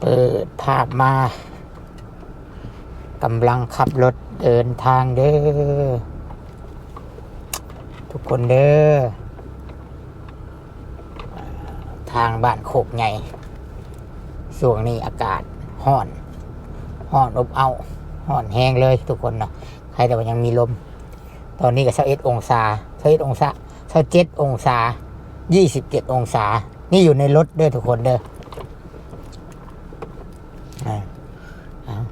ເປີດພາບມາ ກຳລັງຂັບລົດເດີນທາງເດີ ທຸກຄົນເດີ ທາງບ້ານໂຄກໃຫຍ່ ຊ່ວງນີ້ອາກາດຮ້ອນ ຮ້ອນອົບເອົ້າ ຮ້ອນແຮງເລີຍທຸກຄົນເນາະ. ໃຄແຕ່ວ່າຍັງມີລົມ. ຕອນນີ້ກໍຊາວເອັດອົງສາ ຊາວເອັດອົງສາ ຊາວເຈັດອົງສາ ຊາວເຈັດອົງສາ ນີ້ຢູ່ໃນລົດເດີທຸກຄົນເດີ. ອາ ເອົາ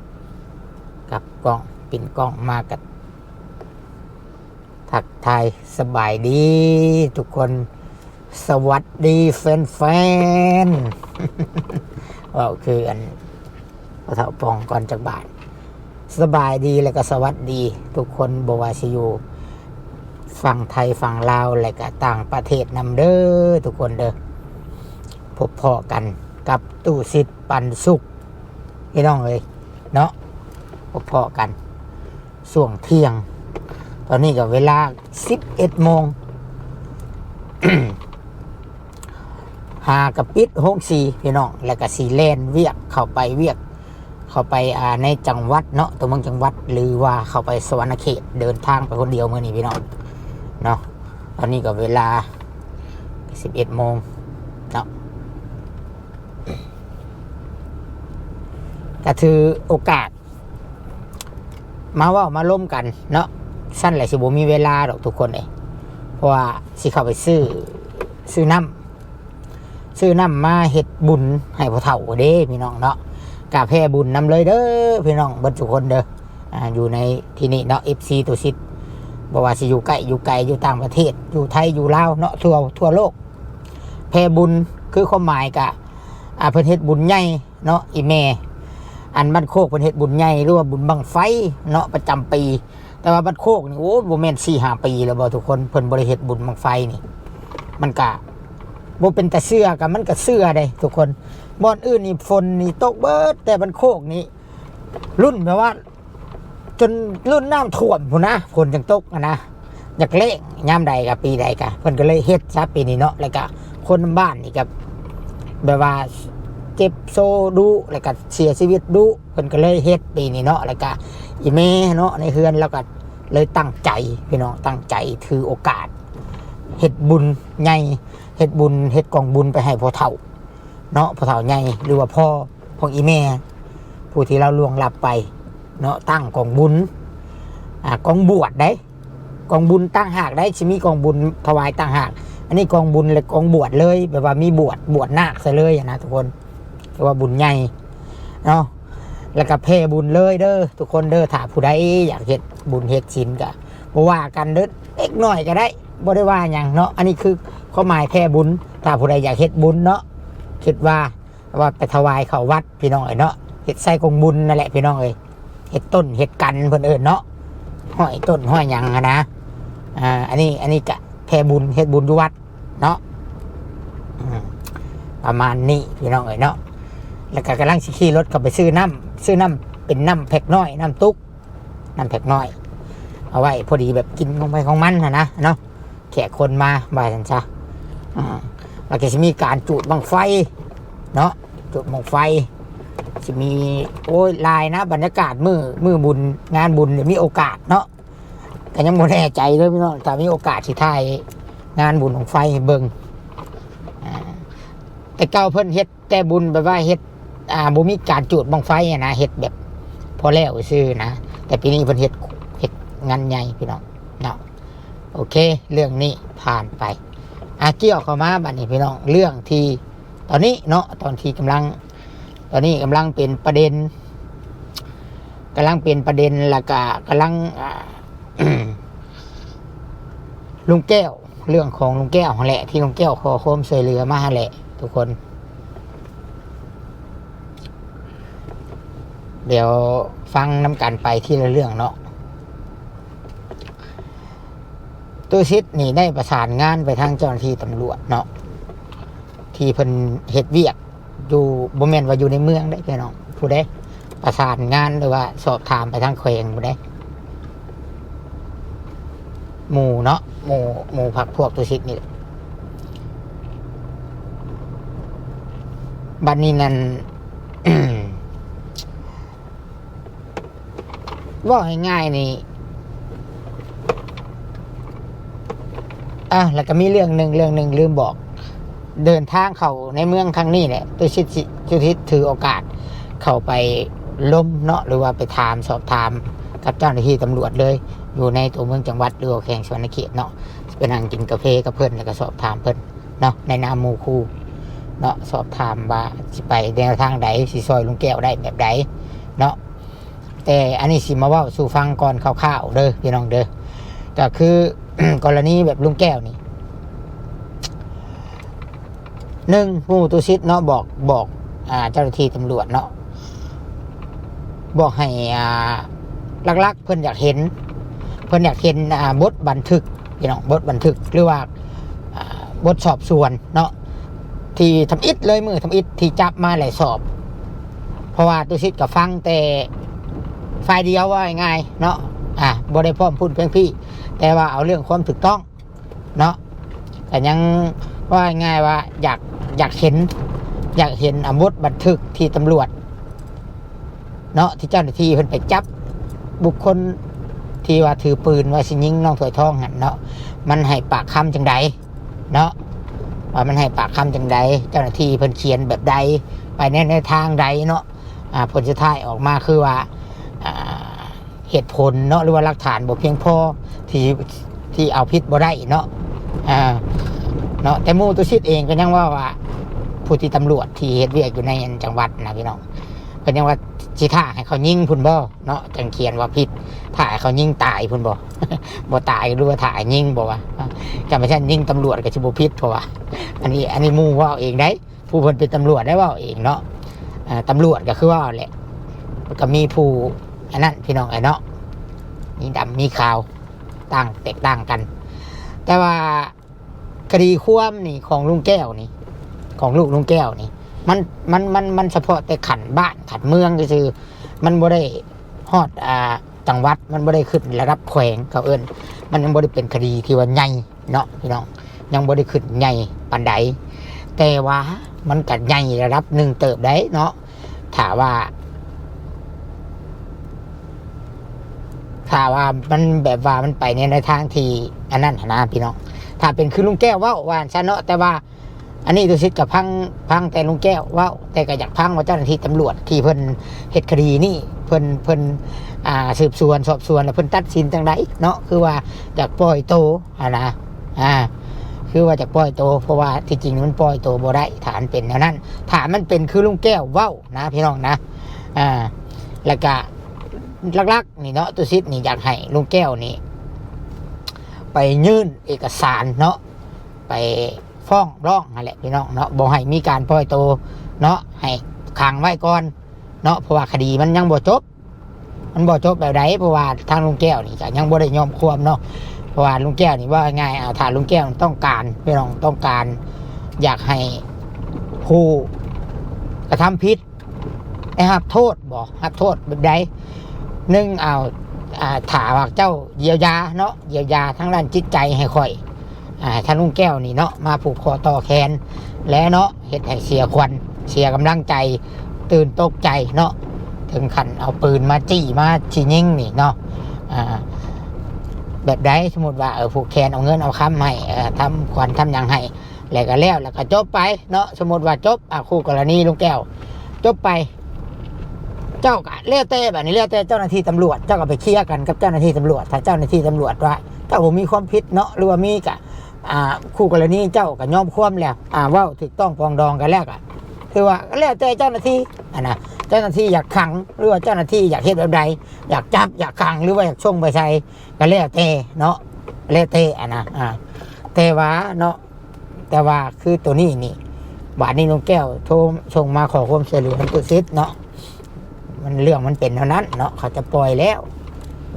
ກັບກ້ອງ ປິ່ນກ້ອງມາກັບ ທັກທາຍສະບາຍດີທຸກຄົນ ສະຫວັດດີແຟນໆ ເວົ້າຄືອັນ ພໍ່ເຖົ້າປ່ອງກ່ອນຈັກບາດ. ສະບາຍດີ ແລະກໍສະຫວັດດີທຸກຄົນ ບໍ່ວ່າຊິຢູ່ຝັ່ງໄທ ຝັ່ງລາວ ແລະກະຕ່າງປະເທດນຳເດີທຸກຄົນເດີ. ພົບພໍ້ກັນກັບຕູ້ຊິດປັນສຸກ ພີ່ນ້ອງເອີຍເນາະ ພົບພໍ້ກັນ ຊ່ວງທ່ຽງ. ຕອນນີ້ກໍເວລາສິບເອັດໂມງ ຫາກໍປິດໂຮງສີພີ່ນ້ອງ ແລ້ວກໍຊິແລ່ນວຽກ ເຂົ້າໄປວຽກ ເຂົ້າໄປ ອ່າ ໃນຈັງຫວັດເນາະ ຕົວເມືອງຈັງຫວັດ ຫຼືວ່າເຂົ້າໄປສະຫວັນນະເຂດ. ເດີນທາງໄປຄົນດຽວມື້ນີ້ພີ່ນ້ອງເນາະ. ຕອນນີ້ກໍເວລາສິບເອັດໂມງເນາະ. ກໍຖືໂອກາດມາເວົ້າມາລົມກັນເນາະ. ຊັ້ນແຫຼະ ຊິບໍ່ມີເວລາດອກທຸກຄົນເອີຍ ເພາະວ່າຊິເຂົ້າໄປຊື້ ຊື້ນ້ຳ ຊື້ນ້ຳມາເຮັດບຸນໃຫ້ພໍ່ເຖົ້າເດ້ພີ່ນ້ອງເນາະ. ກະແຜ່ບຸນນຳເລີຍເດີພີ່ນ້ອງເບິດທຸກຄົນເດີ ອ່າ ຢູ່ໃນທີ່ນີ້ເນາະ ເອັຟຊີ ຕຸສິດ ບໍ່ວ່າຊິຢູ່ໃກ້ຢູ່ໄກ ຢູ່ຕ່າງປະເທດ ຢູ່ໄທ ຢູ່ລາວເນາະ ທົ່ວ ທົ່ວໂລກ. ແຜ່ບຸນຄືຄວາມໝາຍກະ ອ່າ ເພິ່ນເຮັດບຸນໃຫຍ່ເນາະ ອີ່ແມ່ ອັນບ້ານໂຄກເພິ່ນເຮັດບຸນໃຫຍ່ ຫຼືວ່າບຸນບັ້ງໄຟເນາະ ປະຈຳປີ. ແຕ່ວ່າບ້ານໂຄກນີ້ ໂອ້ ບໍ່ແມ່ນສີ່ຫ້າປີແລ້ວບໍ່ທຸກຄົນ ເພິ່ນບໍ່ໄດ້ເຮັດບຸນບັ້ງໄຟນີ້. ມັນກະບໍ່ເປັນຕາເຊື່ອ ກະມັນກະເຊື່ອເດ້ທຸກຄົນ. ບ່ອນອື່ນນີ້ຝົນນີ້ຕົກເບິດ ແຕ່ບ້ານໂຄກນີ້ ລຸ້ນແບບວ່າ ຈົນລຸ້ນນ້ຳຖ້ວມພຸ້ນນະ ຝົນຈັ່ງຕົກຫັ້ນນະ. ຢາກແລ້ງຍາມໃດກະ ປີໃດກະ ເພິ່ນກໍເລີຍເຮັດຊະປີນີ້ເນາະ. ແລ້ວກະຄົນນຳບ້ານນີ້ກະແບບວ່າເຈັບໂຊດຸ ແລ້ວກະເສຍຊີວິດດຸ ເພິ່ນກໍເລີຍເຮັດປີນີ້ເນາະ. ແລ້ວກະອີ່ແມ່ເນາະ ໃນເຮືອນລາວກະເລີຍຕັ້ງໃຈພີ່ນ້ອງ ຕັ້ງໃຈຖືໂອກາດເຮັດບຸນໃຫຍ່ ເຮັດບຸນ ເຮັດກອງບຸນໄປໃຫ້ພໍ່ເຖົ້າເນາະ ພໍ່ເຖົ້າໃຫຍ່ ຫຼືວ່າພໍ່ຂອງອີ່ແມ່ ຜູ້ທີ່ລາວລ່ວງລັບໄປເນາະ. ຕັ້ງກອງບຸນ ອ່າ ກອງບວດເດ້ ກອງບຸນຕ່າງຫາກໄດ້ ຊິມີກອງບຸນຖວາຍຕ່າງຫາກ. ອັນນີ້ກອງບຸນ ແລະ ກອງບວດເລີຍ ແບບວ່າມີບວດ ບວດນາກໃສ່ເລີຍນະທຸກຄົນ ຖືວ່າບຸນໃຫຍ່ເນາະ. ແລ້ວກໍແຜ່ບຸນເລີຍເດີທຸກຄົນເດີ. ຖ້າຜູ້ໃດຢາກເຮັດບຸນເຮັດສິນກໍບໍ່ວ່າກັນເດີ ເລັກນ້ອຍກໍໄດ້ ບໍ່ໄດ້ວ່າຫຍັງເນາະ. ອັນນີ້ຄືຄວາມໝາຍແຜ່ບຸນ ຖ້າຜູ້ໃດຢາກເຮັດບຸນເນາະ ຄິດວ່າ ວ່າໄປຖວາຍເຂົ້າວັດພີ່ນ້ອງເອີຍເນາະ. ເຮັດໃສ່ກອງບຸນນັ້ນແຫຼະພີ່ນ້ອງເອີຍ ເຮັດຕົ້ນເຮັດກັນເພິ່ນເອີ້ນເນາະ ຫ້ອຍຕົ້ນຫ້ອຍຫຍັງຫັ້ນນະ. ອ່າ ອັນນີ້ ອັນນີ້ກະແຜ່ບຸນ ເຮັດບຸນຢູ່ວັດເນາະ. ອືມ ປະມານນີ້ພີ່ນ້ອງເອີຍເນາະ. ແລ້ວກະກຳລັງຊິຂີ່ລົດເຂົ້າໄປຊື້ນ້ຳ ຊື້ນ້ຳເປັນນ້ຳແພັກນ້ອຍ ນ້ຳຕຸກ ນ້ຳແພັກນ້ອຍ ເອົາໄວ້ພໍດີແບບກິນຂອງໃຜຂອງມັນຫັ້ນນະເນາະ. ແຂກຄົນມາວ່າຊັ້ນຊະ. ອາ ແລ້ວກໍຊິມີການຈູດບັ້ງໄຟເນາະ ຈູດບັ້ງໄຟ ຊິມີ ໂອ້ຍ ຫຼາຍນະ ບັນຍາກາດມື້ ມື້ບຸນ ງານບຸນ ມີໂອກາດເນາະ. ກໍຍັງບໍ່ແນ່ໃຈເດີພີ່ນ້ອງ ຖ້າມີໂອກາດຊິຖ່າຍງານບຸນບັ້ງໄຟໃຫ້ເບິ່ງ. ອາ ແຕ່ເກົ່າເພິ່ນເຮັດ ແຕ່ບຸນແບບວ່າເຮັດ ອ່າ ບໍ່ມີການຈູດບັ້ງໄຟຫັ້ນນະ ເຮັດແບບພໍແລ້ວຊື່ນະ. ແຕ່ປີນີ້ເພິ່ນເຮັດ ເຮັດງານໃຫຍ່ພີ່ນ້ອງເນາະ. ໂອເຄ ເລື່ອງນີ້ຜ່ານໄປ. ອ່າ ກ່ຽວເຂົ້າມາບັດນີ້ພີ່ນ້ອງ ເລື່ອງທີ່ຕອນນີ້ເນາະ ຕອນທີ່ກຳລັງ ຕອນນີ້ກຳລັງເປັນປະເດັນ ກຳລັງເປັນປະເດັນ ແລ້ວກະກຳລັງ ອ່າ ລຸງແກ້ວ ເລື່ອງຂອງລຸງແກ້ວຫັ້ນແຫຼະ ທີ່ລຸງແກ້ວຂໍຄວາມຊ່ວຍເຫຼືອມາຫັ້ນແຫຼະທຸກຄົນ. ດຽວຟັງນຳກັນໄປທີລະເລື່ອງເນາະ. ຕູ້ສິດນີ້ໄດ້ປະສານງານໄປທາງເຈົ້າໜ້າທີ່ຕຳຫຼວດເນາະ ທີ່ເພິ່ນເຮັດວຽກ ຢູ່ ບໍ່ແມ່ນວ່າຢູ່ໃນເມືອງເດ້ພີ່ນ້ອງ ຜູ້ໃດປະສານງານ ຫຼືວ່າສອບຖາມໄປທາງແຂວງຜູ້ໃດ ໝູ່ເນາະ ໝູ່ ໝູ່ພັກພວກຕຸສິດນີ້ແຫຼະ. ບັດນີ້ນັ້ນ ເວົ້າງ່າຍໆນີ້ ອ່າ ແລ້ວກໍມີເລື່ອງໜຶ່ງ ເລື່ອງໜຶ່ງລືມບອກ. ເດີນທາງເຂົ້າໃນເມືອງຄັ້ງນີ້ແຫຼະ ຕຸສິດ ຕຸສິດຖືໂອກາດເຂົ້າໄປລົມເນາະ ຫຼືວ່າໄປຖາມ ສອບຖາມກັບເຈົ້າໜ້າທີ່ຕຳຫຼວດເລີຍ ຢູ່ໃນຕົວເມືອງຈັງຫວັດ ຫຼືວ່າແຂວງສະຫວັນນະເຂດເນາະ. ໄປນັ່ງກິນກາເຟກັບເພິ່ນ ແລ້ວກໍສອບຖາມເພິ່ນເນາະ ໃນນາມໝູ່ຄູ່ເນາະ, ສອບຖາມວ່າຊິໄປແນວທາງໃດ ຊິຊ່ອຍລຸງແກ້ວໄດ້ແບບໃດເນາະ. ແຕ່ອັນນີ້ຊິມາເວົ້າສູ່ຟັງກ່ອນຄ່າວໆເດີພີ່ນ້ອງເດີ. ກໍຄື ກໍລະນີແບບລຸງແກ້ວນີ້ ໜຶ່ງ ໝູ່ຕຸສິດເນາະ ບອກ ບອກ ອ່າ ເຈົ້າໜ້າທີ່ຕຳຫຼວດເນາະ ບອກໃຫ້ ອ່າ ຫຼັກໆ ເພິ່ນຢາກເຫັນ ເພິ່ນຢາກເຫັນ ອ່າ ບົດບັນທຶກ ພີ່ນ້ອງ ບົດບັນທຶກ ຫຼືວ່າ ອ່າ ບົດສອບສວນເນາະ ທີ່ທຳອິດເລີຍ ມື້ທຳອິດທີ່ຈັບມາແລ້ວສອບ. ເພາະວ່າຕຸສິດກໍຟັງແຕ່ຝ່າຍດຽວ ເວົ້າງ່າຍໆເນາະ ອ່າ ບໍ່ໄດ້ພ້ອມພຸ້ນພຽງພີ້ ແຕ່ວ່າເອົາເລື່ອງຄວາມຖືກຕ້ອງເນາະ ກໍຍັງ ເວົ້າງ່າຍໆວ່າ ຢາກ ຢາກເຫັນ ຢາກເຫັນ ອ່າ ບົດບັນທຶກທີ່ຕຳຫຼວດ ເນາະ ທີ່ເຈົ້າໜ້າທີ່ເພິ່ນໄປຈັບບຸກຄົນທີ່ວ່າຖືປືນວ່າຊິຍິງນ້ອງຖ້ວຍທອງຫັ້ນເນາະ ມັນໃຫ້ປາກຄຳຈັ່ງໃດເນາະ ວ່າມັນໃຫ້ປາກຄຳຈັ່ງໃດ ເຈົ້າໜ້າທີ່ເພິ່ນຂຽນແບບໃດ ໄປໃນແນວທາງໃດເນາະ. ອ່າ ຜົນສຸດທ້າຍອອກມາຄືວ່າ ອ່າ ເຫດຜົນເນາະ ຫຼືວ່າຫຼັກຖານບໍ່ພຽງພໍທີ່ ທີ່ເອົາຜິດບໍ່ໄດ້ເນາະ ອ່າ ເນາະ. ແຕ່ໝູ່ຕຸສິດເອງກໍຍັງເວົ້າວ່າ ຜູ້ທີ່ຕຳຫຼວດທີ່ເຮັດວຽກຢູ່ໃນອັນຈັງຫວັດນະ ພີ່ນ້ອງ ເພິ່ນຍັງວ່າ ຊິຖ້າໃຫ້ເຂົາຍິງພຸ້ນບໍ່ເນາະ ຈັ່ງຂຽນວ່າຜິດ ຖ້າໃຫ້ເຂົາຍິງຕາຍພຸ້ນບໍ່ ບໍ່ຕາຍ ຫຼືວ່າຖ້າໃຫ້ຍິງບໍ່ວະ. ຄັນວ່າຊັ້ນຍິງຕຳຫຼວດກໍຊິບໍ່ຜິດ ເພາະວ່າ ອັນນີ້ ອັນນີ້ໝູ່ເວົ້າເອງໄດ໋ ຜູ້ເພິ່ນເປັນຕຳຫຼວດໄດ້ເວົ້າເອງເນາະ. ອ່າ ຕຳຫຼວດກໍຄືວ່າແຫຼະ ມັນກໍມີຜູ້ອັນນັ້ນ ພີ່ນ້ອງເອີຍເນາະ ມີດຳມີຂາວ ຕ່າງ ແຕກຕ່າງກັນ. ແຕ່ວ່າຄະດີຄວາມນີ້ຂອງລຸງແກ້ວນີ້ ຂອງລູກລຸງແກ້ວນີ້ ມັນ ມັນ ມັນ ມັນສະເພາະແຕ່ຂັ້ນບ້ານຂັ້ນເມືອງຊື່ໆ ມັນບໍ່ໄດ້ຮອດ ອ່າ ຈັງຫວັດ ມັນບໍ່ໄດ້ຂຶ້ນລະດັບແຂວງ ເຂົາເອີ້ນ ມັນຍັງບໍ່ໄດ້ເປັນຄະດີທີ່ວ່າໃຫຍ່ເນາະ ພີ່ນ້ອງ ຍັງບໍ່ໄດ້ຂຶ້ນໃຫຍ່ປານໃດ ແຕ່ວ່າມັນກໍໃຫຍ່ລະດັບໜຶ່ງເຕີບໄດ໋ເນາະ. ຖ້າວ່າ ຖ້າວ່າມັນແບບວ່າມັນໄປໃນ ໃນທາງທີ່ອັນນັ້ນຫັ້ນນະ ພີ່ນ້ອງ ຖ້າເປັນຄືລຸງແກ້ວເວົ້າວ່າຊັ້ນເນາະ ແຕ່ວ່າ ອັນນີ້ຕຸສິດກໍຟັງ ຟັງແຕ່ລຸງແກ້ວເວົ້າ ແຕ່ກໍຢາກຟັງວ່າເຈົ້າໜ້າທີ່ຕຳຫຼວດທີ່ເພິ່ນເຮັດຄະດີນີ້ ເພິ່ນ ເພິ່ນ ອ່າ ສືບສວນສອບສວນ ແລ້ວເພິ່ນຕັດສິນຈັ່ງໃດເນາະ ຄືວ່າຢາກປ່ອຍໂຕຫັ້ນນະ ອ່າ ຄືວ່າຢາກປ່ອຍໂຕ ເພາະວ່າທີ່ຈິງມັນປ່ອຍໂຕບໍ່ໄດ້ ຖ້າມັນເປັນແນວນັ້ນ ຖ້າມັນເປັນຄືລຸງແກ້ວເວົ້ານະ ພີ່ນ້ອງນະ. ອ່າ ແລ້ວກະຫຼັກໆນີ້ເນາະ ຕຸສິດນີ້ຢາກໃຫ້ລຸງແກ້ວນີ້ໄປຍື່ນເອກະສານເນາະ ໄປ ຟ້ອງຮ້ອງຫັ້ນແຫຼະພີ່ນ້ອງເນາະ ບໍ່ໃຫ້ມີການປ່ອຍໂຕເນາະ ໃຫ້ຂັງໄວ້ກ່ອນເນາະ ເພາະວ່າຄະດີມັນຍັງບໍ່ຈົບ ມັນບໍ່ຈົບແບບໃດ ເພາະວ່າທາງລຸງແກ້ວນີ້ກໍຍັງບໍ່ໄດ້ຍອມຄວາມເນາະ ເພາະວ່າລຸງແກ້ວນີ້ ເວົ້າງ່າຍໆ ເອົາ ຖ້າລຸງແກ້ວຕ້ອງການ ພີ່ນ້ອງຕ້ອງການ ຢາກໃຫ້ຜູ້ກະທຳຜິດ ໄດ້ຮັບໂທດບໍ ຮັບໂທດແບບໃດ? ໜຶ່ງ ເອົາ ອ່າ ຖ້າວ່າເຈົ້າຢຽວຢາເນາະ ຢຽວຢາທາງດ້ານຈິດໃຈໃຫ້ຂ້ອຍ ອ່າ ທ່ານລຸງແກ້ວນີ້ເນາະ ມາຜູກຄໍຕໍ່ແຂນແຫຼະເນາະ ເຮັດໃຫ້ເສຍຂວັນ ເສຍກຳລັງໃຈ ຕື່ນຕົກໃຈເນາະ ເຖິງຂັ້ນເອົາປືນມາຈີ້ມາຊິຍິງນີ້ເນາະ ອ່າ ແບບໃດ? ສົມມຸດວ່າ ເອີ ຜູກແຂນ ເອົາເງິນເອົາຄຳໃຫ້ ເອີ ທຳຂວັນທຳຫຍັງໃຫ້ ແລ້ວກໍແລ້ວ ແລ້ວກໍຈົບໄປເນາະ ສົມມຸດວ່າຈົບ ອ່າ ຄູ່ກໍລະນີລຸງແກ້ວ ຈົບໄປ ເຈົ້າກໍແລ້ວແຕ່ ບາດນີ້ແລ້ວແຕ່ເຈົ້າໜ້າທີ່ຕຳຫຼວດ ເຈົ້າກໍໄປເຄລຍກັນກັບເຈົ້າໜ້າທີ່ຕຳຫຼວດ ຖ້າເຈົ້າໜ້າທີ່ຕຳຫຼວດວ່າເຈົ້າບໍ່ມີຄວາມຜິດເນາະ ຫຼືວ່າມີກໍ ອ່າ ຄູ່ກໍລະນີເຈົ້າກໍຍອມຄວາມແລ້ວ ອ່າ ເວົ້າຖືກຕ້ອງປອງດອງກັນແລ້ວ ກໍຖືວ່າແລ້ວແຕ່ເຈົ້າໜ້າທີ່ ອັນນະ ເຈົ້າໜ້າທີ່ຢາກຂັງ ຫຼືວ່າເຈົ້າໜ້າທີ່ຢາກເຮັດແບບໃດ ຢາກຈັບ ຢາກຂັງ ຫຼືວ່າຢາກສົ່ງໄປໃສ ກໍແລ້ວແຕ່ເນາະ ແລ້ວແຕ່ ອັນນະ ອ່າ ແຕ່ວ່າເນາະ ແຕ່ວ່າຄືໂຕນີ້ນີ້ ບາດນີ້ລຸງແກ້ວໂທສົ່ງມາຂໍຄວາມຊ່ວຍເຫຼືອນຳຕຸສິດເນາະ ມັນ ເລື່ອງມັນເປັນແນວນັ້ນເນາະ ເຂົາຈະປ່ອຍແລ້ວ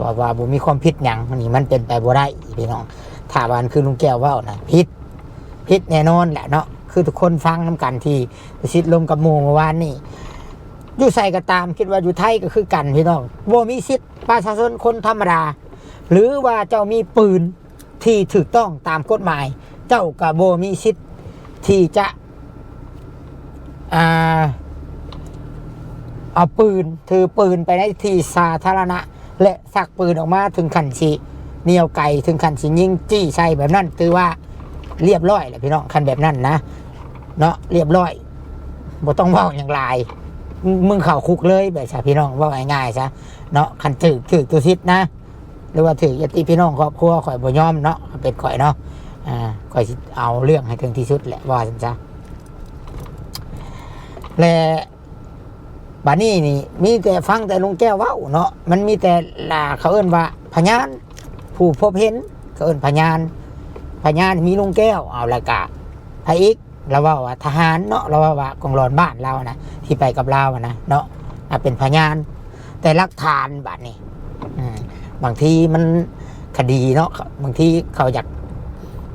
ວ່າ ວ່າບໍ່ມີຄວາມຜິດຫຍັງ ນີ້ມັນເປັນໄປບໍ່ໄດ້ພີ່ນ້ອງ ຖ້າວ່າຄືລຸງແກ້ວເວົ້ານະ ຜິດ ຜິດແນ່ນອນແຫຼະເນາະ ຄືທຸກຄົນຟັງນຳກັນທີ່ຕຸສິດລົມກັບໝູ່ເມື່ອວານນີ້ ຢູ່ໃສກໍຕາມ ຄິດວ່າຢູ່ໄທກໍຄືກັນພີ່ນ້ອງ ບໍ່ມີສິດ ປະຊາຊົນຄົນທຳມະດາ ຫຼືວ່າເຈົ້າມີປືນທີ່ຖືກຕ້ອງຕາມກົດໝາຍ ເຈົ້າກໍບໍ່ມີສິດທີ່ຈະ ອ່າ ເອົາປືນ ຖືປືນໄປໃນທີ່ສາທາລະນະ ແລະ ຊັກປືນອອກມາເຖິງຂັ້ນຊິໜ່ຽວໄກ ເຖິງຂັ້ນຊິຍິງຈີ້ໃສ່ແບບນັ້ນ ຖືວ່າລຽບຮ້ອຍແລ້ວພີ່ນ້ອງ. ຄັນແບບນັ້ນນະເນາະ ລຽບຮ້ອຍ ບໍ່ຕ້ອງເວົ້າຫຍັງຫຼາຍ ມຶງເຂົ້າຄຸກເລີຍ ແບບຊະພີ່ນ້ອງ ເວົ້າງ່າຍໆຊະເນາະ. ຄັນຖືກ ຖືກຕຸສິດນະ ຫຼືວ່າຖືກຍາດຕິພີ່ນ້ອງຄອບຄົວ ຂ້ອຍບໍ່ຍອມເນາະ ເປັນຂ້ອຍເນາະ ອ່າ ຂ້ອຍຊິເອົາເລື່ອງໃຫ້ເຖິງທີ່ສຸດແຫຼະ ວ່າຊັ້ນຊະ. ແລະ ບາດນີ້ນີ້ມີແຕ່ຟັງແຕ່ລຸງແກ້ວເວົ້າເນາະ ມັນມີແຕ່ ລາ ເຂົາເອີ້ນວ່າພະຍານ ຜູ້ພົບເຫັນ ເຂົາເອີ້ນພະຍານ ພະຍານມີລຸງແກ້ວ ເອົາ ແລ້ວກະໃຜອີກ ລາວເວົ້າວ່າທະຫານເນາະ ລາວເວົ້າວ່າກອງຫຼອນບ້ານລາວນະ ທີ່ໄປກັບລາວນະເນາະ ອ່າ ເປັນພະຍານ. ແຕ່ຫຼັກຖານບາດນີ້ ອືມ ບາງທີມັນຄະດີເນາະ ບາງທີເຂົາຢາກ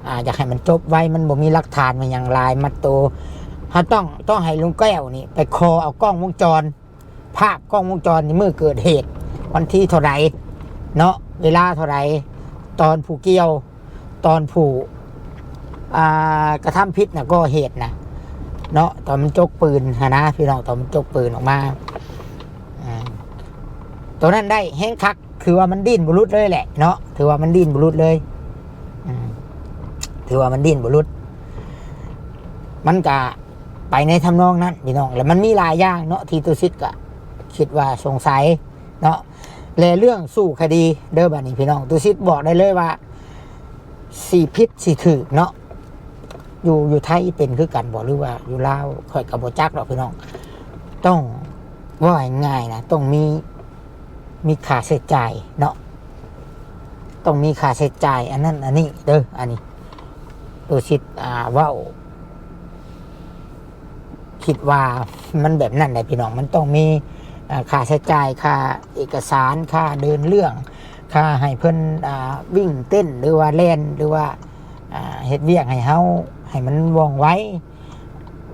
ອ່າ ຢາກໃຫ້ມັນຈົບໄວ ມັນບໍ່ມີຫຼັກຖານ ມັນຫຍັງຫຼາຍມັດໂຕ ເຮົາຕ້ອງ ຕ້ອງໃຫ້ລຸງແກ້ວນີ້ໄປຂໍເອົາກ້ອງວົງຈອນ ພາບກ້ອງວົງຈອນໃນມື້ເກີດເຫດ ວັນທີເທົ່າໃດເນາະ ເວລາເທົ່າໃດ ຕອນຜູ້ກ່ຽວ ຕອນຜູ້ ອ່າ ກະທຳຜິດນະ ກໍ່ເຫດນະເນາະ ຕອນມັນຈົກປືນຫັ້ນນະພີ່ນ້ອງ ຕອນມັນຈົກປືນອອກມາ ອ່າ ໂຕນັ້ນໄດ້ແຮງຄັກ ຄືວ່າມັນດີ້ນບໍ່ຫຼຸດເລີຍແຫຼະເນາະ ຖືວ່າມັນດີ້ນບໍ່ຫຼຸດເລີຍ ອືມ ຖືວ່າມັນດີ້ນບໍ່ຫຼຸດ ມັນກະໄປໃນທຳນອງນັ້ນພີ່ນ້ອງ. ແລ້ວມັນມີຫຼາຍຢ່າງເນາະ ທີ່ຕຸສິດກະຄິດວ່າສົງໄສເນາະ ແລະ ເລື່ອງສູ້ຄະດີເດີ ບາດນີ້ພີ່ນ້ອງ ຕຸສິດບອກໄດ້ເລີຍວ່າ ຊິຜິດຊິຖືກເນາະ ຢູ່ ຢູ່ໄທເປັນຄືກັນບໍ່ ຫຼືວ່າຢູ່ລາວ ຂ້ອຍກໍບໍ່ຈັກດອກພີ່ນ້ອງ. ຕ້ອງ ເວົ້າໃຫ້ງ່າຍນະ ຕ້ອງມີ ມີຄ່າໃຊ້ຈ່າຍເນາະ ຕ້ອງມີຄ່າໃຊ້ຈ່າຍ ອັນນັ້ນອັນນີ້ເດີ ອັນນີ້ ຕຸສິດ ອ່າ ເວົ້າ ຄິດວ່າມັນແບບນັ້ນແຫຼະພີ່ນ້ອງ ມັນຕ້ອງມີ ອ່າ ຄ່າໃຊ້ຈ່າຍ ຄ່າເອກະສານ ຄ່າເດີນເລື່ອງ ຄ່າໃຫ້ເພິ່ນ ອ່າ ວິ່ງເຕັ້ນ ຫຼືວ່າແລ່ນ ຫຼືວ່າ ອ່າ ເຮັດວຽກໃຫ້ເຮົາ ໃຫ້ມັນວ່ອງໄວ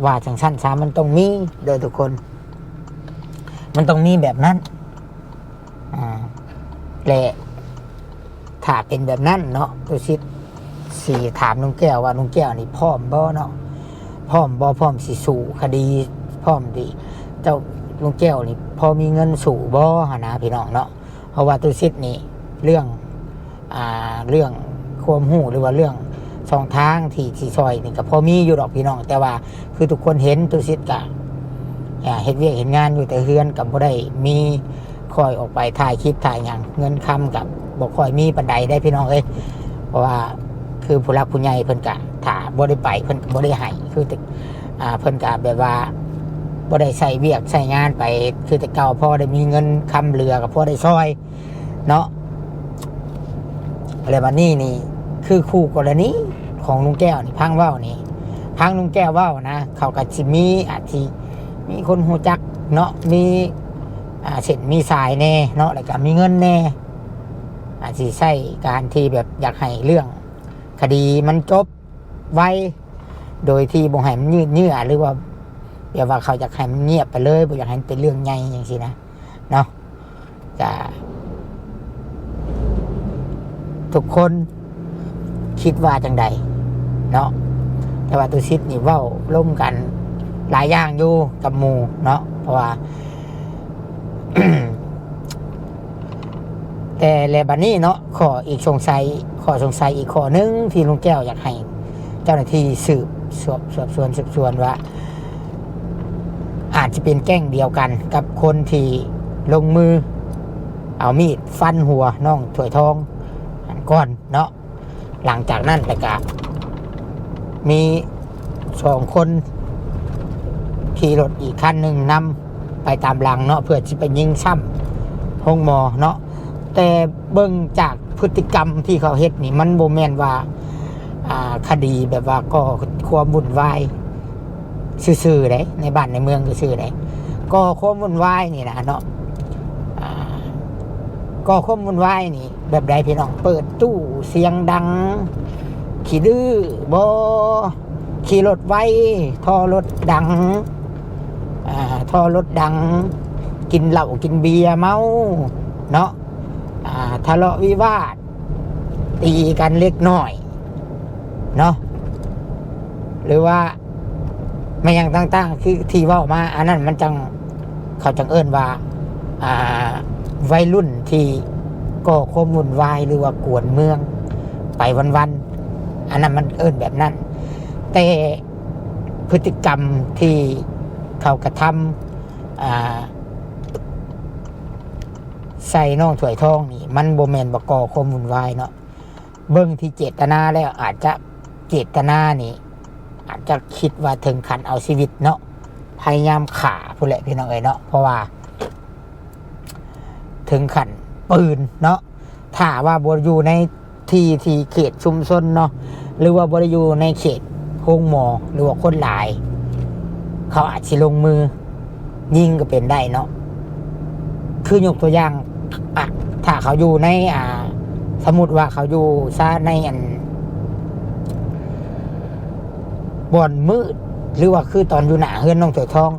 ວ່າຈັ່ງຊັ້ນຊະ ມັນຕ້ອງມີເດີທຸກຄົນ ມັນຕ້ອງມີແບບນັ້ນ ອ່າ ແລະ ຖ້າເປັນແບບນັ້ນເນາະ ຕຸສິດຊິຖາມລຸງແກ້ວວ່າ ລຸງແກ້ວນີ້ພ້ອມບໍ່ເນາະ ພ້ອມບໍ່ ພ້ອມຊິສູ້ຄະດີ ພ້ອມທີ່ເຈົ້າລຸງແກ້ວນີ້ພໍມີເງິນສູ້ບໍ່ຫັ້ນນະພີ່ນ້ອງເນາະ. ເພາະວ່າຕຸສິດນີ້ເລື່ອງ ອ່າ ເລື່ອງຄວາມຮູ້ ຫຼືວ່າເລື່ອງຊ່ອງທາງທີ່ຊິຊ່ອຍນີ້ກໍພໍມີຢູ່ດອກພີ່ນ້ອງ ແຕ່ວ່າຄືທຸກຄົນເຫັນ ຕຸສິດກະ ອ່າ ເຮັດວຽກເຮັດງານຢູ່ແຕ່ເຮືອນ ກໍບໍ່ໄດ້ມີຄ່ອຍອອກໄປຖ່າຍຄລິບຖ່າຍຫຍັງ ເງິນຄຳກໍບໍ່ຄ່ອຍມີປານໃດເດ້ພີ່ນ້ອງເອີຍ. ເພາະວ່າຄືຜູ້ຫຼັກຜູ້ໃຫຍ່ເພິ່ນກະ ຖ້າບໍ່ໄດ້ໄປເພິ່ນກໍບໍ່ໄດ້ໃຫ້ ຄື ອ່າ ເພິ່ນກະແບບວ່າບໍ່ໄດ້ໃຊ້ວຽກໃຊ້ງານໄປ ຄືແຕ່ເກົ່າ ພໍໄດ້ມີເງິນຄຳເຫຼືອກໍພໍໄດ້ຊ່ອຍ ເນາະ. ແລ້ວບັດນີ້ນີ້ ຄືຄູ່ກໍລະນີຂອງລຸງແກ້ວນີ້ ຟັງເວົ້ານີ້ ຟັງລຸງແກ້ວເວົ້ານະ ເຂົາກໍຊິມີ ອາດຊິມີຄົນຮູ້ຈັກເນາະ ມີ ອ່າ ເສັ້ນມີສາຍແດ່ເນາະ ແລ້ວກໍມີເງິນແດ່ ອາດຊິໃຊ້ການທີ່ແບບຢາກໃຫ້ເລື່ອງຄະດີມັນຈົບໄວ ໂດຍທີ່ບໍ່ໃຫ້ມັນຍືດເຍື້ອ ຫຼືວ່າແບບວ່າເຂົາຢາກໃຫ້ມັນງຽບໄປເລີຍ ບໍ່ຢາກໃຫ້ມັນເປັນເລື່ອງໃຫຍ່ຈັ່ງຊີ້ນະ ເນາະ. ກະ ທຸກຄົນຄິດວ່າຈັ່ງໃດເນາະ ແຕ່ວ່າຕຸສິດນີ້ເວົ້າລົມກັນຫຼາຍຢ່າງຢູ່ກັບໝູ່ເນາະ ເພາະວ່າ ແຕ່ແລະບັດນີ້ເນາະ ຂໍ້ອີກສົງໄສ ຂໍ້ສົງໄສອີກຂໍ້ໜຶ່ງທີ່ລຸງແກ້ວຢາກໃຫ້ເຈົ້າໜ້າທີ່ສືບສວນ ສວບສວນ ສືບສວນວ່າ ອາດຈະເປັນແກ້ງດຽວກັນກັບຄົນທີ່ລົງມືເອົາມີດຟັນຫົວນ້ອງຖ້ວຍທອງຫັ້ນກ່ອນເນາະ. ຫຼັງຈາກນັ້ນແລ້ວກະມີສອງຄົນຂີ່ລົດອີກຄັນໜຶ່ງນຳໄປຕາມຫຼັງເນາະ ເພື່ອຊິໄປຍິງຊ້ຳໂຮງໝໍເນາະ. ແຕ່ເບິ່ງຈາກພຶດຕິກຳທີ່ເຂົາເຮັດນີ້ ມັນບໍ່ແມ່ນວ່າ ອ່າ ຄະດີແບບວ່າກໍ່ຄວາມວຸ່ນວາຍຊື່ໆເດ້ ໃນບ້ານໃນເມືອງຊື່ໆເດ້ ກໍ່ຄວາມວຸ່ນວາຍນີ້ນະເນາະ ອ່າ ກໍ່ຄວາມວຸ່ນວາຍນີ້ແບບໃດພີ່ນ້ອງ? ເປີດຕູ້ສຽງດັງ ຂີ້ດື້ບໍ? ຂີ່ລົດໄວ ທໍ່ລົດດັງ ອ່າ ທໍ່ລົດດັງ ກິນເຫຼົ້າກິນເບຍເມົາເນາະ ອ່າ ທະເລາະວິວາດ ຕີກັນເລັກນ້ອຍເນາະ ຫຼືວ່າແມ່ນຫຍັງຕ່າງໆ ຄືທີ່ເວົ້າມາ ອັນນັ້ນມັນຈັ່ງ ເຂົາຈັ່ງເອີ້ນວ່າ ອ່າ ໄວລຸ້ນທີ່ກໍ່ຄວາມວຸ່ນວາຍ ຫຼືວ່າກວນເມືອງໄປວັນໆ ອັນນັ້ນມັນເອີ້ນແບບນັ້ນ. ແຕ່ພຶດຕິກຳທີ່ເຂົາກະທຳ ອ່າ ໃສ່ນ້ອງຖ້ວຍທອງນີ້ ມັນບໍ່ແມ່ນວ່າກໍ່ຄວາມວຸ່ນວາຍເນາະ. ເບິ່ງທີ່ເຈດຕະນາແລ້ວ ອາດຈະ ເຈດຕະນານີ້ ອາດຈະຄິດວ່າເຖິງຂັ້ນເອົາຊີວິດເນາະ ພະຍາຍາມຂ້າພຸ້ນແຫຼະ ພີ່ນ້ອງເອີຍເນາະ. ເພາະວ່າເຖິງຂັ້ນປືນເນາະ ຖ້າວ່າບໍ່ຢູ່ໃນທີ່ທີ່ເຂດຊຸມຊົນເນາະ ຫຼືວ່າບໍ່ໄດ້ຢູ່ໃນເຂດໂຮງໝໍ ຫຼືວ່າຄົນຫຼາຍ ເຂົາອາດຊິລົງມື ຍິງກໍເປັນໄດ້ເນາະ. ຄືຍົກຕົວຢ່າງ ອະ ຖ້າເຂົາຢູ່ໃນ ອ່າ ສົມມຸດວ່າເຂົາຢູ່ຊະໃນອັນ ບ່ອນມືດ ຫຼືວ່າຄືຕອນຢູ່ໜ້າເຮືອນນ້ອງຖ້ວຍທອງ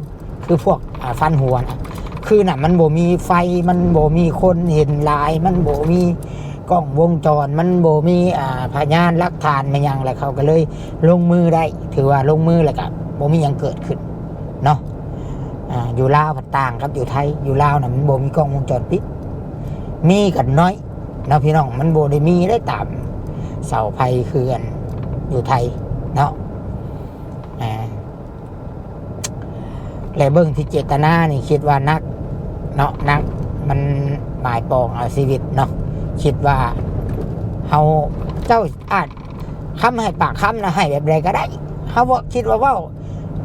ຄືພວກ ອ່າ ຟັນຫົວນະ ຄືນະ ມັນບໍ່ມີໄຟ ມັນບໍ່ມີຄົນເຫັນຫຼາຍ ມັນບໍ່ມີກ້ອງວົງຈອນ ມັນບໍ່ມີ ອ່າ ພະຍານຫຼັກຖານແມ່ນຫຍັງ ແລ້ວເຂົາກໍເລີຍລົງມືໄດ້ ຖືວ່າລົງມືແລ້ວກໍບໍ່ມີຫຍັງເກີດຂຶ້ນ ເນາະ. ອ່າ ຢູ່ລາວພັດຕ່າງກັບຢູ່ໄທ ຢູ່ລາວນະມັນບໍ່ມີກ້ອງວົງຈອນປິດ ມີກໍໜ້ອຍເນາະພີ່ນ້ອງ ມັນບໍ່ໄດ້ມີໄດ້ຕາມເສົາໄຟຄືອັນຢູ່ໄທເນາະ. ອ່າ ແລະເບິ່ງທີ່ເຈດຕະນານີ້ຄິດວ່າໜັກເນາະ ໜັກ ມັນໝາຍປອງເອົາຊີວິດເນາະ. ຄິດວ່າເຮົາ ເຈົ້າອາດ ຄຳໃຫ້ປາກຄຳນະ ໃຫ້ແບບໃດກໍໄດ້ ເຮົາບໍ່ຄິດວ່າເວົ້າ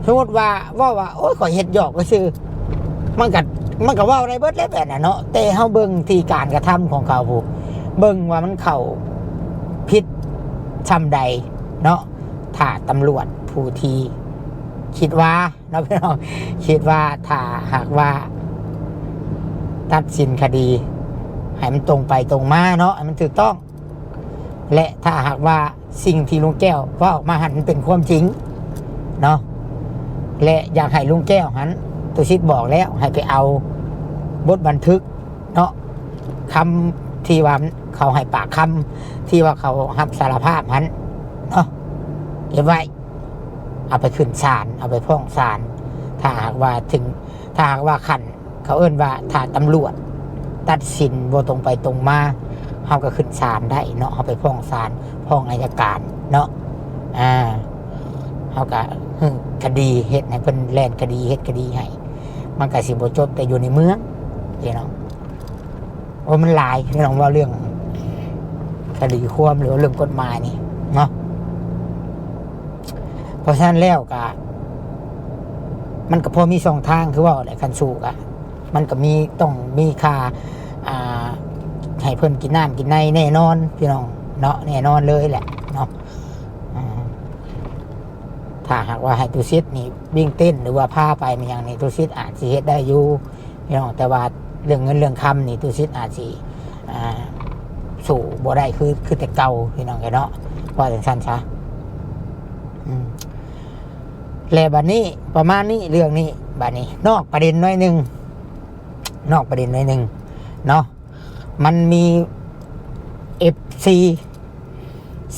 ສົມມຸດວ່າເວົ້າວ່າ ໂອ້ຍ ຂ້ອຍເຮັດຫຍອກຊື່ໆ ມັນກໍ ມັນກໍເວົ້າໄດ້ເບິດແຫຼະແບບນັ້ນເນາະ. ແຕ່ເຮົາເບິ່ງທີ່ການກະທຳຂອງເຂົາພຸ້ນ ເບິ່ງວ່າມັນເຂົ້າຜິດຊ່ຳໃດເນາະ. ຖ້າຕຳຫຼວດຜູ້ທີ່ ຄິດວ່າເນາະພີ່ນ້ອງ ຄິດວ່າຖ້າຫາກວ່າຕັດສິນຄະດີໃຫ້ມັນຕົງໄປຕົງມາເນາະ ໃຫ້ມັນຖືກຕ້ອງ ແລະ ຖ້າຫາກວ່າສິ່ງທີ່ລຸງແກ້ວເວົ້າອອກມາຫັ້ນມັນເປັນຄວາມຈິງເນາະ ແລະ ຢາກໃຫ້ລຸງແກ້ວຫັ້ນ ຕຸສິດບອກແລ້ວ ໃຫ້ໄປເອົາບົດບັນທຶກເນາະ ຄຳທີ່ວ່າເຂົາໃຫ້ປາກຄຳ ທີ່ວ່າເຂົາຮັບສາລະພາບຫັ້ນເນາະ ເກັບໄວ້ ເອົາໄປຂຶ້ນສານ ເອົາໄປຟ້ອງສານ. ຖ້າຫາກວ່າເຖິງ ຖ້າຫາກວ່າຂັ້ນ ເຂົາເອີ້ນວ່າຖ້າຕຳຫຼວດຕັດສິນບໍ່ຕົງໄປຕົງມາ ເຮົາກໍຂຶ້ນສານໄດ້ເນາະ ເຮົາໄປຟ້ອງສານ ຟ້ອງອັຍການເນາະ ອ່າ ເຮົາກໍ ເອີ ຄະດີ ເຮັດໃຫ້ເພິ່ນແລ່ນຄະດີ ເຮັດຄະດີໃຫ້ ມັນກໍຊິບໍ່ຈົບແຕ່ຢູ່ໃນເມືອງ ພີ່ນ້ອງ. ໂອ້ ມັນຫຼາຍ ພີ່ນ້ອງ ເວົ້າເລື່ອງຄະດີຄວາມ ຫຼືວ່າເລື່ອງກົດໝາຍນີ້ເນາະ. ເພາະສະນັ້ນແລ້ວກະ ມັນກະພໍມີຊ່ອງທາງ ຄືເວົ້າແຫຼະ ຄັນສູ້ກະ ມັນກະມີ ຕ້ອງມີຄ່າ ອ່າ ໃຫ້ເພິ່ນກິນນ້ຳກິນໃນແນ່ນອນ ພີ່ນ້ອງເນາະ ແນ່ນອນເລີຍແຫຼະເນາະ. ອ່າ ຖ້າຫາກວ່າໃຫ້ຕຸສິດນີ້ວິ່ງເຕັ້ນ ຫຼືວ່າພາໄປແມ່ນຫຍັງນີ້ ຕຸສິດອາດຊິເຮັດໄດ້ຢູ່ ພີ່ນ້ອງ ແຕ່ວ່າເລື່ອງເງິນເລື່ອງຄຳນີ້ ຕຸສິດອາດຊິ ອ່າ ສູ້ບໍ່ໄດ້ຄື ຄືແຕ່ເກົ່າ ພີ່ນ້ອງເອີຍເນາະ ວ່າຈັ່ງຊັ້ນຊະ. ອືມ ແລະ ບັດນີ້ ປະມານນີ້ ເລື່ອງນີ້ ບັດນີ້ ນອກປະເດັນໜ້ອຍໜຶ່ງ ນອກປະເດັນໜ້ອຍໜຶ່ງເນາະ. ມັນມີເອັຟຊີ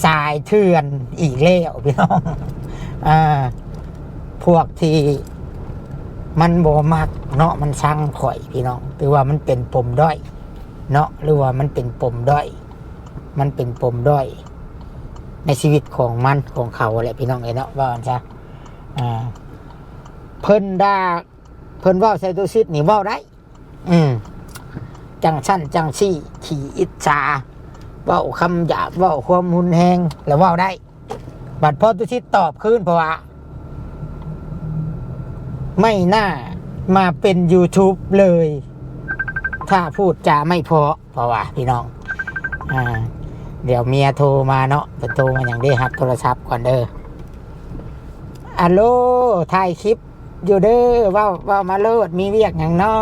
ສາຍເຖື່ອນອີກແລ້ວ ພີ່ນ້ອງ ອ່າ ພວກທີ່ມັນບໍ່ມັກເນາະ ມັນຊັງຂ້ອຍ ພີ່ນ້ອງ ຖືວ່າມັນເປັນປົມດ້ອຍເນາະ ຫຼືວ່າມັນເປັນປົມດ້ອຍ ມັນເປັນປົມດ້ອຍໃນຊີວິດຂອງມັນ ຂອງເຂົາແຫຼະ ພີ່ນ້ອງເອີຍເນາະ ວ່າຊັ້ນຊະ. ອ່າ ເພິ່ນດ່າ ເພິ່ນເວົ້າໃສ່ຕຸສິດນີ້ເວົ້າໄດ້ ອືມ ຈັ່ງຊັ້ນຈັ່ງຊີ້ ຂີ້ອິດສາ ເວົ້າຄຳຫຍາບ ເວົ້າຄວາມຮຸນແຮງ ລະເວົ້າໄດ້. ບັດພໍຕຸສິດຕອບຄືນ ເພາະວ່າ ໄມ່ໜ້າມາເປັນຢູທູບເລີຍ ຖ້າພູດຈາໄມ່ເພາະ ເພາະວ່າ ພີ່ນ້ອງ ອ່າ ດຽວເມຍໂທມາເນາະ ເພິ່ນໂທມາຫຍັງເດ້ ຮັບໂທລະສັບກ່ອນເດີ. ອາໂລ ຖ່າຍຄລິບ ຢູ່ເດີ ເວົ້າ ເວົ້າມາໂລດ ມີວຽກຫຍັງນໍ? ຢ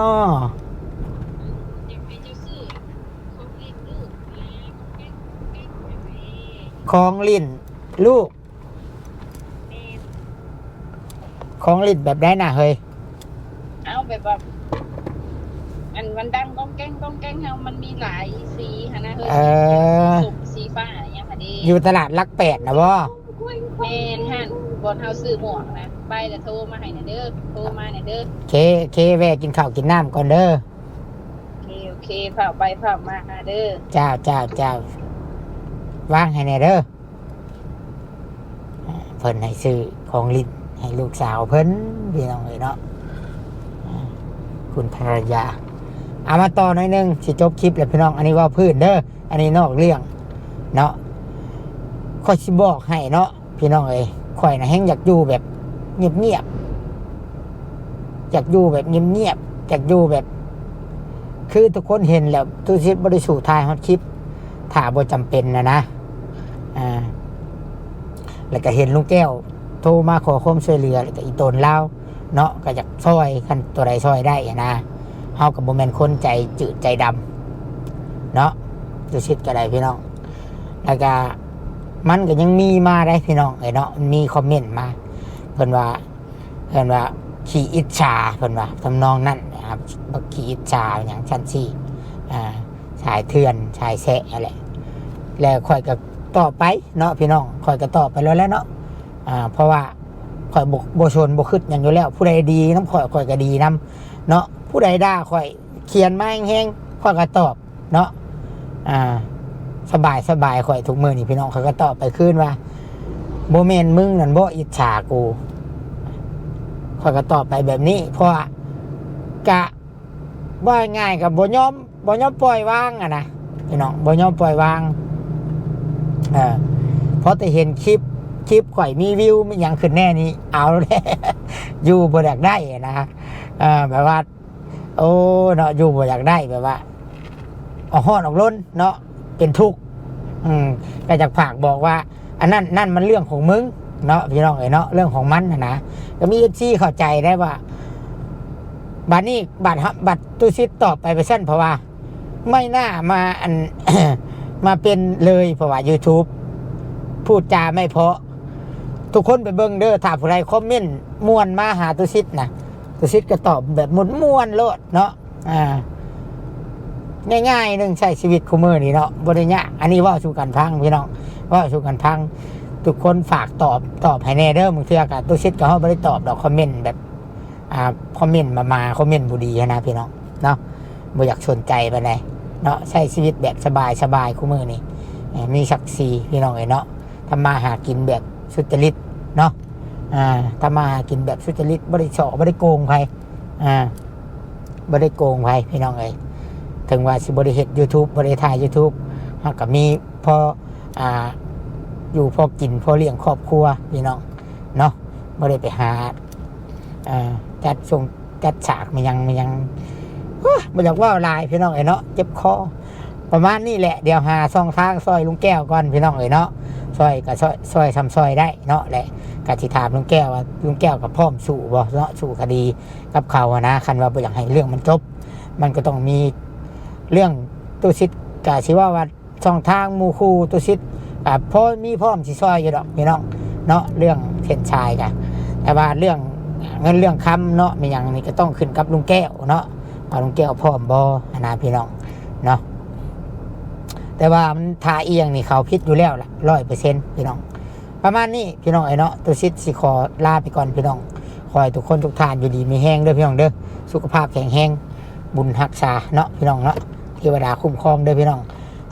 າກໃຫ້ເຈົ້າຊື້ຂອງຫຼິ້ນລູກແດ່ ຂອງຫຼິ້ນລູກ ຂອງຫຼິ້ນລູກ ແມ່ນ ຂອງຫຼິ້ນແບບໃດນະເຮີ້ຍ? ເອົາແບບວ່າ ອັນມັນດັງກ້ອງແກ້ງກ້ອງແກ້ງ ເຮົາມັນມີຫຼາຍສີຫັ້ນນະເຮີ້ຍ ເອີ ສີສົ້ມ ສີຟ້າຫຍັງຫັ້ນເດ ຢູ່ຕະຫຼາດຫຼັກແປດນະບໍ? ແມ່ນຫັ້ນ ບ່ອນເຮົາຊື້ໝວກນະ ໄປແລ້ວໂທມາໃຫ້ແດ່ເດີ ໂທມາແດ່ເດີ. ເຄ ເຄ ແວ່ກິນເຂົ້າກິນນ້ຳກ່ອນເດີ. ໂອເຄ ໂອເຄ ຟ້າວໄປຟ້າວມາເດີ. ເຈົ້າ ເຈົ້າ ເຈົ້າ ວາງໃຫ້ແດ່ເດີ. ເພິ່ນໃຫ້ຊື້ຂອງຫຼິ້ນໃຫ້ລູກສາວເພິ່ນ ພີ່ນ້ອງເອີຍເນາະ ຄຸນພັນລະຍາ. ເອົາ ມາຕໍ່ໜ້ອຍໜຶ່ງ ຊິຈົບຄລິບແລ້ວພີ່ນ້ອງ. ອັນນີ້ເວົ້າພື້ນເດີ ອັນນີ້ນອກເລື່ອງເນາະ. ຂ້ອຍຊິບອກໃຫ້ເນາະ ພີ່ນ້ອງເອີຍ ຂ້ອຍນະແຮ່ງຢາກຢູ່ແບບງຽບໆ ຢາກຢູ່ແບບງຽບໆ ຢາກຢູ່ແບບ ຄືທຸກຄົນເຫັນແລ້ວ ຕຸສິດບໍ່ໄດ້ສູ້ຖ່າຍຮອດຄລິບ ຖ້າບໍ່ຈຳເປັນນະນະ. ອ່າ ແລ້ວກໍເຫັນລຸງແກ້ວໂທມາຂໍຄວາມຊ່ວຍເຫຼືອ ແລ້ວກໍອີ່ຕົນລາວເນາະ ກໍຢາກຊ່ອຍ ຄັນຕົວໃດຊ່ອຍໄດ້ນະ. ເຮົາກໍບໍ່ແມ່ນຄົນໃຈຈືດໃຈດຳເນາະ ຕຸສິດກໍໄດ້ພີ່ນ້ອງ. ແລ້ວກໍມັນກໍຍັງມີມາໄດ້ພີ່ນ້ອງເອີຍເນາະ ມີຄອມເມັນມາ ເພິ່ນວ່າ ເພິ່ນວ່າຂີ້ອິດສາ ເພິ່ນວ່າທຳນອງນັ້ນນະ ບັກຂີ້ອິດສາຫຍັງຊັ້ນຊີ້ ອ່າ ສາຍເຖື່ອນສາຍແຊະຫັ້ນແຫຼະ. ແລ້ວຂ້ອຍກໍຕອບໄປເນາະພີ່ນ້ອງ ຂ້ອຍກໍຕອບໄປໂລດແຫຼະເນາະ. ອ່າ ເພາະວ່າຂ້ອຍບໍ່ ບໍ່ຊົນບໍ່ຄຶດຫຍັງຢູ່ແລ້ວ ຜູ້ໃດດີນຳຂ້ອຍ ຂ້ອຍກໍດີນຳເນາະ ຜູ້ໃດດ່າຂ້ອຍ ຂຽນມາແຮງໆ ຂ້ອຍກໍຕອບເນາະ. ອ່າ ສະບາຍ ສະບາຍ ຂ້ອຍທຸກມື້ນີ້ພີ່ນ້ອງ ຂ້ອຍກໍຕອບໄປຄືນວ່າ ບໍ່ແມ່ນມຶງນັ້ນບໍ່ອິດສາກູ ຂ້ອຍກໍຕອບໄປແບບນີ້ ເພາະວ່າກະ ເວົ້າງ່າຍໆ ກໍບໍ່ຍອມ ບໍ່ຍອມປ່ອຍວາງຫັ້ນນະພີ່ນ້ອງ ບໍ່ຍອມປ່ອຍວາງ. ເອີ ພໍແຕ່ເຫັນຄລິບ ຄລິບຂ້ອຍມີວິວມີຫຍັງຂຶ້ນແດ່ນີ້ ເອົາແລ້ວ ຢູ່ບໍ່ຢາກໄດ້ນະ. ເອີ ແບບວ່າ ໂອ້ ເນາະ ຢູ່ບໍ່ຢາກໄດ້ ແບບວ່າອອກຮ້ອນອອກລົນເນາະ ເປັນທຸກ. ອືມ ກໍຢາກຝາກບອກວ່າ ອັນນັ້ນ ນັ້ນມັນເລື່ອງຂອງມຶງເນາະ ພີ່ນ້ອງເອີຍເນາະ ເລື່ອງຂອງມັນຫັ້ນນະ. ກໍມີເອັຟຊີເຂົ້າໃຈໄດ້ວ່າ ບາດນີ້ ບາດ ບາດຕຸສິດຕອບໄປວ່າຊັ້ນ ເພາະວ່າໄມ່ໜ້າມາ ອັນ ມາເປັນເລີຍ ເພາະວ່າຢູທູບ ພູດຈາໄມ່ເພາະ. ທຸກຄົນໄປເບິ່ງເດີ ຖ້າຜູ້ໃດຄອມເມັນມ່ວນມາຫາຕຸສິດນະ ຕຸສິດກໍຕອບແບບມ່ວນໆໂລດເນາະ. ອ່າ ງ່າຍໆໜຶ່ງ ໃຊ້ຊີວິດຄູ່ມື້ນີ້ເນາະ ບໍ່ໄດ້ຍາກ. ອັນນີ້ເວົ້າສູ່ກັນຟັງພີ່ນ້ອງ ເວົ້າສູ່ກັນຟັງ. ທຸກຄົນຝາກຕອບ ຕອບໃຫ້ແດ່ເດີ. ບາງເທື່ອກໍຕຸສິດກໍເຮົາບໍ່ໄດ້ຕອບດອກ ຄອມເມັນແບບ ອ່າ ຄອມເມັນໝາໆ ຄອມເມັນບໍ່ດີຫັ້ນນະພີ່ນ້ອງເນາະ ບໍ່ຢາກສົນໃຈປານໃດເນາະ. ໃຊ້ຊີວິດແບບສະບາຍໆ ຄູ່ມື້ນີ້ ເອີ ມີສັກສີພີ່ນ້ອງເອີຍເນາະ. ທຳມາຫາກິນແບບສຸດຈະລິດເນາະ ອ່າ ທຳມາຫາກິນແບບສຸດຈະລິດ ບໍ່ໄດ້ສໍ້ ບໍ່ໄດ້ໂກງໃຜ ອ່າ ບໍ່ໄດ້ໂກງໃຜພີ່ນ້ອງເອີຍ. ເຖິງວ່າຊິບໍ່ໄດ້ເຮັດຢູທູບ ບໍ່ໄດ້ຖ່າຍຢູທູບ ເຮົາກໍມີພໍ ອ່າ ຢູ່ພໍກິນ ພໍລ້ຽງຄອບຄົວພີ່ນ້ອງເນາະ ບໍ່ໄດ້ໄປຫາ ເອີ ຈັດຊົງຈັດສາກ ແມ່ນຫຍັງ ແມ່ນຫຍັງ ໂອ້ຍ ບໍ່ຢາກເວົ້າຫຼາຍພີ່ນ້ອງເອີຍເນາະ ເຈັບຄໍ. ປະມານນີ້ແຫຼະ ດຽວຫາຊ່ອງທາງຊ່ອຍລຸງແກ້ວກ່ອນພີ່ນ້ອງເອີຍເນາະ. ຊ່ອຍກໍຊ່ອຍ ຊ່ອຍຊ່ຳຊ່ອຍໄດ້ເນາະ ແລະກໍຊິຖາມລຸງແກ້ວວ່າ ລຸງແກ້ວກໍພ້ອມສູ້ບໍ່ເນາະ ສູ້ຄະດີກັບເຂົາຫັ້ນນະ ຄັນວ່າບໍ່ຢາກໃຫ້ເລື່ອງມັນຈົບ. ມັນກໍຕ້ອງມີເລື່ອງ ຕຸສິດກໍຊິເວົ້າວ່າ ຊ່ອງທາງໝູ່ຄູ່ຕຸສິດ ອ່າ ພໍມີພ້ອມຊິຊ່ອຍຢູ່ດອກພີ່ນ້ອງເນາະ ເລື່ອງເສັ້ນຊາຍກະ. ແຕ່ວ່າເລື່ອງເງິນເລື່ອງຄຳເນາະ ແມ່ນຫຍັງນີ້ກໍຕ້ອງຂຶ້ນກັບລຸງແກ້ວເນາະ ວ່າລຸງແກ້ວພ້ອມບໍ່ຫັ້ນນະພີ່ນ້ອງເນາະ. ແຕ່ວ່າມັນທ່າອຽງນີ້ເຂົາຜິດຢູ່ແລ້ວລະ ຮ້ອຍເປີເຊັນ ພີ່ນ້ອງ. ປະມານນີ້ພີ່ນ້ອງເອີຍເນາະ ຕຸສິດຊິຂໍລາໄປກ່ອນພີ່ນ້ອງ. ຂໍໃຫ້ທຸກຄົນທຸກທ່ານຢູ່ດີມີແຮງເດີພີ່ນ້ອງເດີ ສຸຂະພາບແຂງແຮງ ບຸນຮັກສາເນາະ ພີ່ນ້ອງເນາະ ເທວະດາຄຸ້ມຄອງເດີພີ່ນ້ອງ.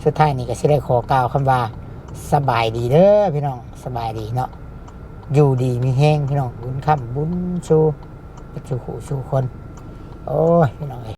ສຸດທ້າຍນີ້ກໍຊິໄດ້ຂໍກ່າວຄຳວ່າ ສະບາຍດີເດີພີ່ນ້ອງ ສະບາຍດີເນາະ ຢູ່ດີມີແຮງພີ່ນ້ອງ ບຸນຄ້ຳບຸນຊູ ເບິດສູ່ຄູ່ສູ່ຄົນ. ໂອ້ຍ ພີ່ນ້ອງເອີຍ